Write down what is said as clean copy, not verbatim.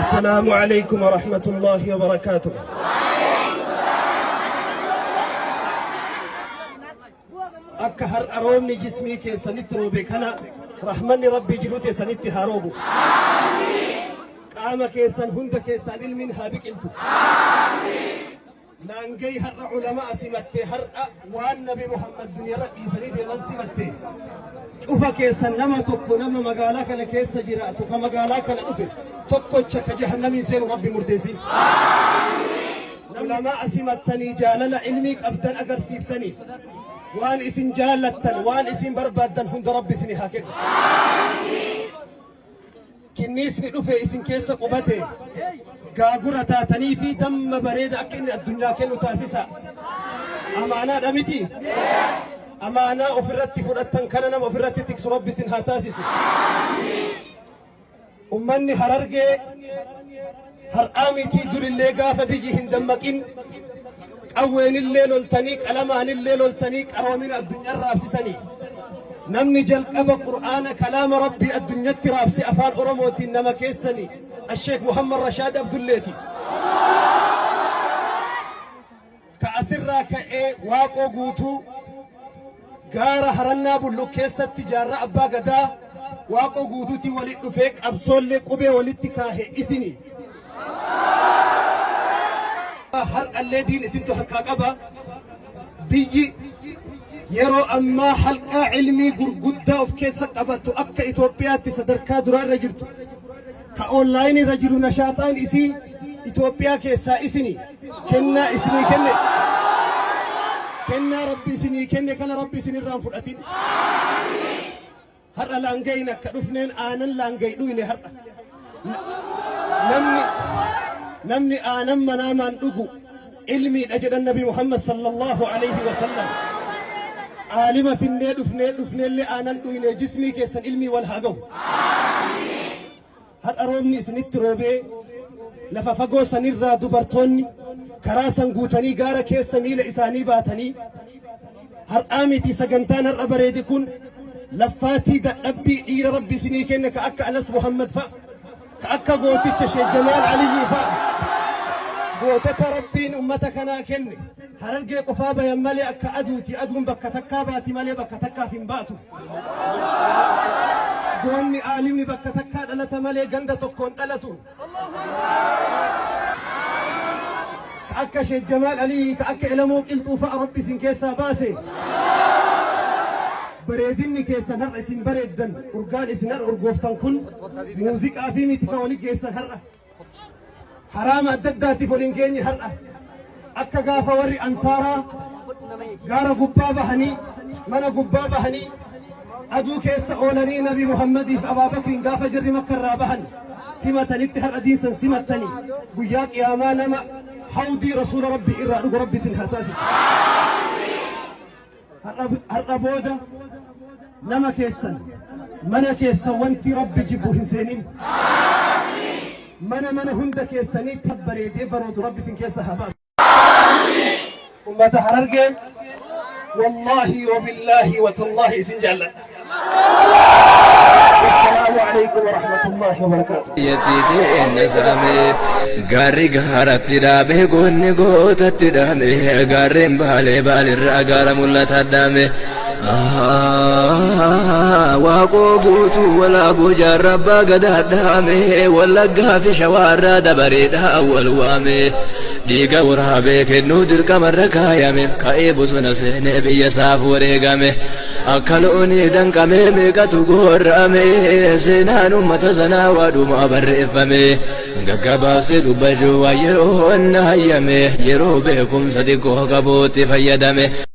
Assalaamu alaikum warahmatullahi wabarakaatuh. Akka har'a roobni jismii keessanitti roobe kana rahmanni Rabbii jiruu teessanitti haa roobu. Qaama keessan hunda keessaan ilmiin haa biqiltu. Laangay har'a ulama'a simatte, har'a waan Nabi Muhammad duniyarra dhiisanii deeman simatte. Cufa keessan nama tokko nama magaalaa kana keessa jiraatu ka magaalaa kana dhufe tokkocha ka jahannamiin seenu Rabbi murteessin. Ulama'a simattanii jaalala ilmii qabdan agarsiiftanii waan isin jaallattan waan isin barbaaddan hunda Rabbi isinii haa kennu. Kinniisni dhufe isin keessa qubate gaagura taatanii fi damma bareeda akka inni addunyaa kennu taasisa. Amaanaadha miti? Amaanaa ofirratti fudhattan kana nama ofirratti tiksu Rabbi isin haa taasisu. Ummanni Harargee har'aa mitii durillee gaafa biyyi hin dammaqin qawweenillee loltanii qalamaanillee loltanii qaroomina addunyaa raabsitanii. Namni jalqaba Qur'aana kalaama Rabbii addunyatti raabse afaan Oromootiin nama keessani Asheek Muhammad Rashaad Abdulleeti. Ka asirraa ka'ee Waaqoo Guutuu gaara Harannaa Bulluq keessatti jaarraa Abbaa Gadaa Waaqoo Guutuutti walitti dhufee qabsoollee qubee walitti kaahe isini. Har'allee diin isintu harkaa qaba. Biyyi yeroo ammaa halqaa ilmii gurguddaa of keessa qabattu akka Itoophiyaatti sadarkaa duraa irra jirtu. Ka onlaayinii irra jiru nashaaxaan isii Itoophiyaa keessaa isini kennaa isinii kenne. Kennaa Rabbi isinii kenne kana Rabbi isinirraa hin fudhatin. Har'a laangayin akka dhufneen aanan laangay dhuyne har'a. Namni namni aanan manaamaan dhugu ilmiidha jedhan Nabi Muhammad sallallahu alaihi wasallam. Aalima finnee dhufnee dhufneellee aanan dhuyne jismii keessan ilmii wal haa gahu. Har'a roobni isinitti roobee lafa fagoo sanirraa dubartoonni karaa san guutanii gaara keessa miila isaanii baatanii har'aa miti sagantaan har'a bareede kun laffaatii dadhabbii dhiira Rabbi isinii kenne ka akka Anas Muhammad fa'a ka akka gooticha Sheekh Jamaal Aliyyii fa'a gootota Rabbiin ummata kanaa kenne Harargee qofaa bayan malee akka aduuti aduun bakka takkaa baati malee bakka takkaaf hin baatu. Goonni aalimni bakka takkaa dhalata malee ganda tokkoon dhalatu. Ka akka Sheekh Jamaal Aliyyi, ka akka Elamoo Qilxuu fa'a Rabbi isin keessaa baase. Bareedinni keessan har'a isin bareeddan, urgaan isin har'a urgooftan kun muuziqaa fi miti ka wali geessan har'a. Haraama adda addaatiif wal hin geenye har'a. Akka gaafa warri ansaaraa gaara gubbaa bahanii mana gubbaa bahanii aduu keessa oolanii Nabi Muhammadiif Abaa Bakriin gaafa jirri Makka irraa bahan simatanitti har'a diinsan simattanii guyyaa qiyaamaa nama hawdii rasuula Rabbii irraa dhugu Rabbi isin haa taasisu. Har'a booda nama keessan mana keessan wanti Rabbi jibbu hin seenin. Mana mana hunda keessaniitti bareedee baroodu Rabbi isin keessa haa baasu. Ummata Harargee wallaahi wabillaahi watallaahi isin jaalladha. Assalaamu alaikum warahmatullaahi wabarakaatuh. Gaarri gaaratti dhaame goonni gootatti dhaame gaarreen baalee baalirraa gaara mul'ata dhaame. Waaqoo guutuu walaabuu jaarraa abbaa gadaa dhaame wallaggaa fi shawaarraa dabareedhaa wal waame. Dhiiga waraabee kennuu dirqamarra kaayameef ka'ee bosona seenee biyya isaaf wareegame. Akka loonii danqamee meeqatu goorra'ame seenaan uummata sanaa waadhumaa barreeffame. Gaggabaabsee dubbachuu waan yeroo na hayyame yeroo beekumsa xiqqoo qabuutti fayyadame.